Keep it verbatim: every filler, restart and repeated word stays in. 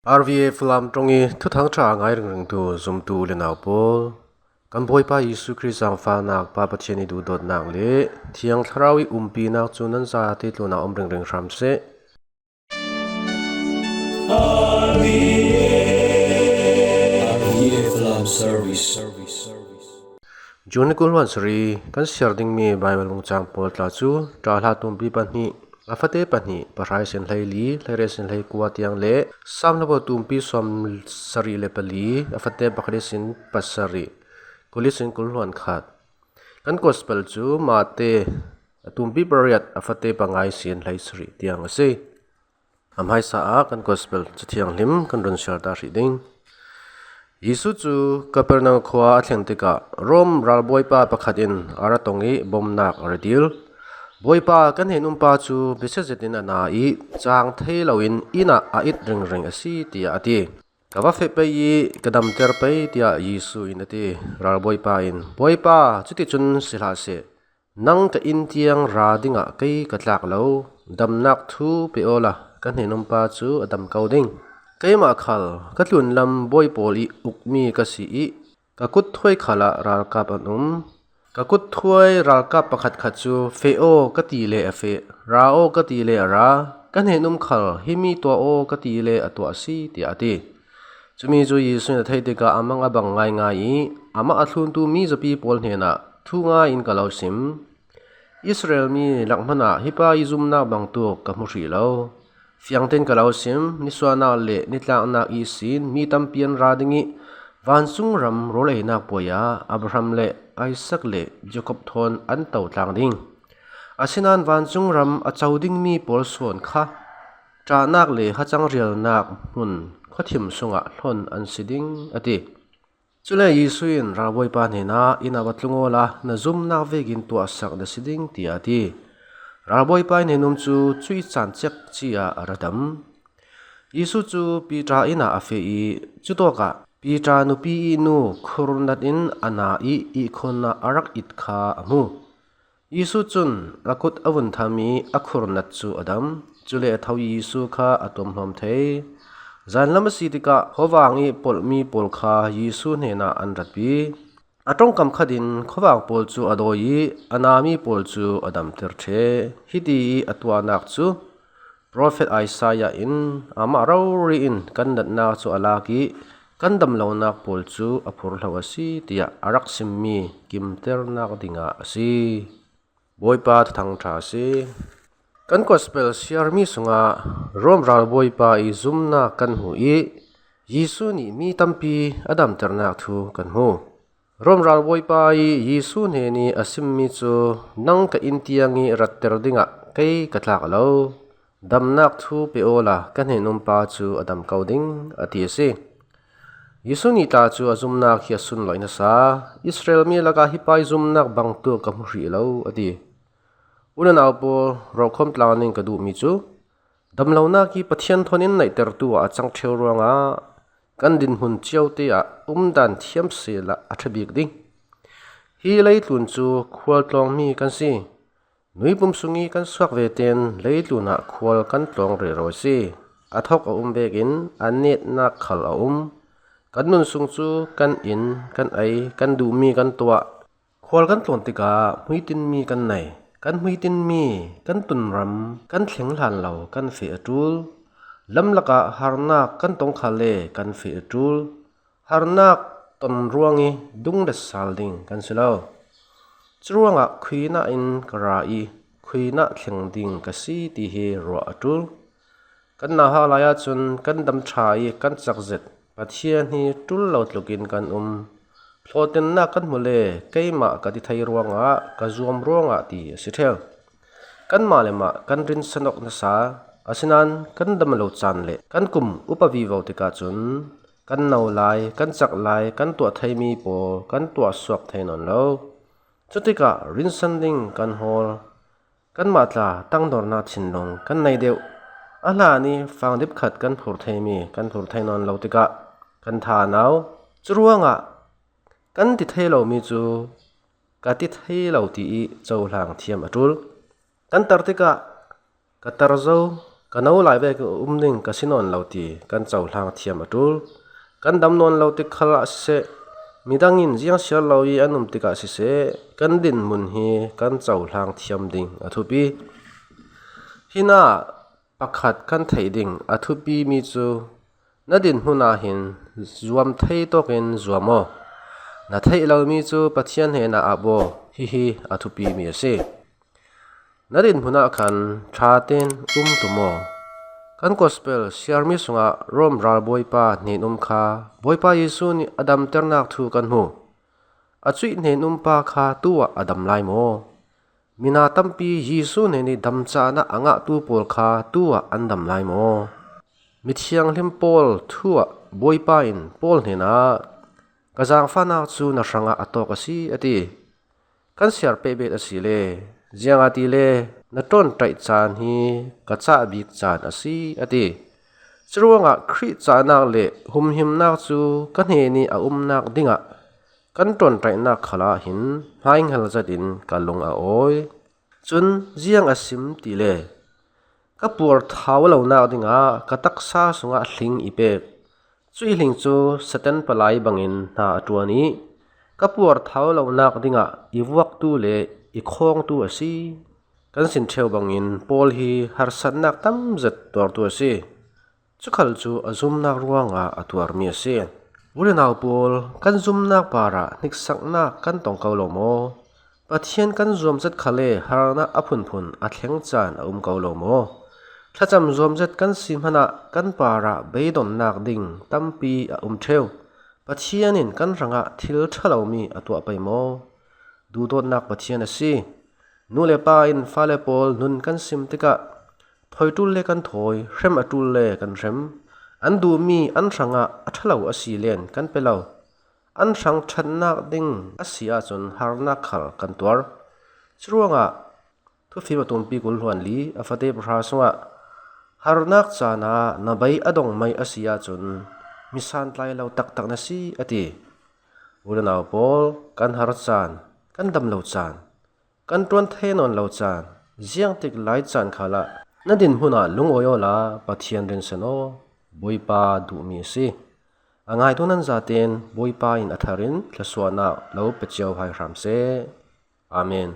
R V A Falam ṭawng i thuthang ṭha a ngai ringringtu zumtu u le nau pawl, kan Bawipa Jesu Khrist zangfahnak, Pa Pathian i duhdawtnak le Thiang Thlarau i umpinak cu nan zate tlunah um ringring hram seh. R V A Falam Service. June ni kul hluan sarih kan siar dingmi Baibal bungcang pawl tla cu Ṭahla tumpi pahnih, a fate pahnih, pahra ihsin hleili, hleiriat ihsin hleikua tiang le Salm hla pawl tumpi sawm sarih le pali, a fate pakhat ihsin pasarih, kul ihsin kul hluan khat. Kan Gospel cu Mate, a tumpi pariat, a fate panga ihsin hleisarih tiang a si. A hmaisa ah kan Gospel Cathianghlim kan run siar ta hrih ding. Jesuh cu Kapernaum khua a thleng tikah Rom ralbawipa pakhat in a ra tong i bomnak a ra dil. "Bawipa, kan hnen umpa cu biasia zetin a na i cang thei loin inn ah a it ringring a si," tiah a ti. "Ka va feh pei i ka damter pei," tiah Jesuh in a ti. Ralbawipa in, "Bawipa, cuticun si hlah seh. Nang ka inn tiang ra dingah kei ka tlak lo. Damnak thu pe awla ka hnen umpa cu a dam ko ding. Keimah khal ka tlunlam bawi pawl i ukmi ka si i ka kut thuai khalah ralkap an um. Ka kut thuai ralkap pakhatkhat cu, 'Feh aw,' ka ti le a feh, 'Ra aw,' ka ti le a ra. Ka hnen um khal, 'Himi tuah aw,' ka ti le a tuah a si," tiah a ti. Cumi cu Jesuh in a theih tikah a mang a bang ngaingai i amah a thluntu mizapi pawl hnenah, "Thu ngai in ka lo sim. Israel mi lak hmanh ah hi pa i zumnak bangtuk ka hmu hrih lo. Fiang tein ka lo sim, nisuahnak le nitlaknak ihsin mi tampi an ra ding i vancung ram rawl einak puai ah Abraham le Isaac le Jacob thawn an to tlang ding. Asinain vancung ram a co dingmi pawl sawn kha ṭahnak le hacang rialnak hmun khuathim sungah hlon an si ding," a ti. Cule Jesuh in ralbawipa hnenah, "Inn ah va tlung awla na zumnak vekin tuahsak na si ding," tiah a ti. Ralbawipa i hnen um cu cuih caan cekci ah a ra dam. Jesuh cu Piter inn ah a feh i cutawkah Piter nupi i nu khurnat in a na i ihkhun ah a rak it kha a hmu. Jesuh cun a kut a vun tham i a khurnat cu a dam. Cule a tho i Jesuh kha a tuamhlawm thei. Zanlam a si tikah khuavang i polhmi pawl kha Jesuh hnenah an ratpi. A ṭongkam khat in khuavang pawl cu a dawi i a nami pawl cu a damter ṭheh. Hiti i a tuahnak cu profet Isaiah in, "Amah rori in kan natnak cu a lak i kan damlonak pawl cu a phurhlo a si," tiah a rak simmi kimternak dingah a si. Bawipa thuthang ṭha a si. Kan Gospel siarmi sungah Rom ralbawipa i zumnak kan hmu i Jesuh nih mi tampi a damternak thu kan hmu. Rom ralbawipa i Jesuh hnen i a simmi cu, "Nang ka inn tiang i ratter dingah kei ka tlak lo. Damnak thu pe awla ka hnen umpa cu a dam ko ding," a ti a si. Jesuh nih tla cu a zumnak hi a sunlawih nasa. "Israel mi lakah hi pa i zumnak bangtuk ka hmu hrih lo," a ti. U le nau pawl, rawhkhawm tlang ning ka duhmi cu, damlonak i Pathian thawn in naihtertu ah a cang ṭheu ruangah kan dinhmun cio te ah umdan thiam sehla a ṭha bik ding. Hi leitlun cu khual tlawngmi kan si. Nui pum sung i kan suak ve tein leitlun ah khual kan tlawng rero a si. A thawk a um vekin a netnak khal a um. Kan nun sung cu kan inn, kan ei, kan duhmi kan tuah. Khual kan tlawn tikah hmuitinmi kan nei. Kan hmuitinmi, kan tunram, kan thleng hlan lo kan feh a ṭul. Lam lakah harnak kan tong khal le kan feh a ṭul. Harnak ton ruang i dunglet sal ding kan si lo. Curuangah khuinah in ka ra i khuinah thleng ding ka si ti hi ruah a ṭul. Kan nauhak lai ahcun kan dam ṭha i kan cak zet Pathian hi ṭul lo tlukin kan um. Hlawhtennak kan hmu le keimah ka ti thei ruangah ka zuam ruangah ti a si ṭheu. Kanmah le mah kan rinsan awk nasa, asinain kan dam lo caan le kan kum upa vivo tikah cun kan no lai, kan cak lai, kan tuah theimi pawl kan tuah suak thei nawn lo. Cutikah rinsan ding kan hawl. Kanmah tla tangdornak thinlung kan nei deuh. A hlan i fangdip khat kan phur theimi kan phur thei nawn lo tikah kan tha a nau. Curuangah kan ti thei lomi cu ka ti thei lo ti i cohlang thiam a ṭul. Kan tar tikah ka tar zo, Ka no lai vek um ding ka si nawn lo ti kan cohlang thiam a ṭul. Kan dam nawn lo tik khalah siseh, midang in ziang siar lo i an um tikah siseh, kan dinhmun hi kan cohlang thiam ding a thupi. Hinah pakhat kan theih ding a thupi mi cu na dinhmun ah hin zuam thei tawkin zuam aw. Na theih lomi cu Pathian hnenah ap aw. Hihi a thupi mi a si. Na dinhmun ah khan ṭha tein um tum aw. Kan gospel siarmi sungah Rom ralbawipa hnen um kha Bawipa Jesuh nih a damternak thu kan hmu. A cuih hnen um pa kha tu ah a dam lai maw? Mina tampi Jesuh hnen i dam caan ah a ngahtu pawl kha tu ah an dam lai maw? Mithianghlim Paul thu ah Bawipa in Paul hnenah, "Ka zaangfahnak cu na hrangah a tawk a si," a ti. Kan siar pehbet a si le, ziangahtile na ṭawnṭaih caan hi ka cah bik caan a si, a ti. Curuangah Khrih cahnak le humhimnak cu ka hnen i a umnak dingah kan ṭawnṭaihnak khalah hin hmainghal zetin ka lung a awi. Cun ziang a sim ti le, ka puarthau lonak dingah ka taksa sungah hling i pek. Cuih hling cu Satan palai bangin hna a ṭuan i ka puarthau lonak dingah i vuaktu le i khawngtu a si. Kan sin ṭheu bangin Paul hi harsatnak tam zet tuartu a si. Cu khal cu a zumnak ruangah a tuarmi a si. U le nau pawl, kan zumnak parah hniksaknak kan tong ko lo maw? Pathian kan zuam zet khal le harnak a phunphun a thleng caan a um ko lo maw? Thlacam zuam zet kan si hmanah kan parah beidonnak ding tampi a um ṭheu. Pathian in kan hrangah thil ṭha lomi a tuah pei maw? Duhdawtnak Pathian a si. Nu le pa in fale pawl nun kan sim tikah thawiṭul le kan thawi, hrem a ṭul le kan hrem. An duhmi an hrangah a ṭha lo a si len kan pe lo. An hrang ṭhatnak ding a si ahcun harnak khal kan tuar. Curuangah thufim a tumpi kul hluan li a fate pahra sungah, "Harnak caan ah na bei a dong mai a si ahcun mi santlai lo taktak na si," a ti. U le nau pawl, kan har caan, kan dam lo caan, kan ṭuan thei nawn lo caan, ziangtik lai caan khalah na dinhmun ah lungawi awla Pathian rinsan aw. Bawipa duhmi a si. A ngaitu nan zaten Bawipa in a thar in thluasuahnak lo pe cio hai hram seh. Amen.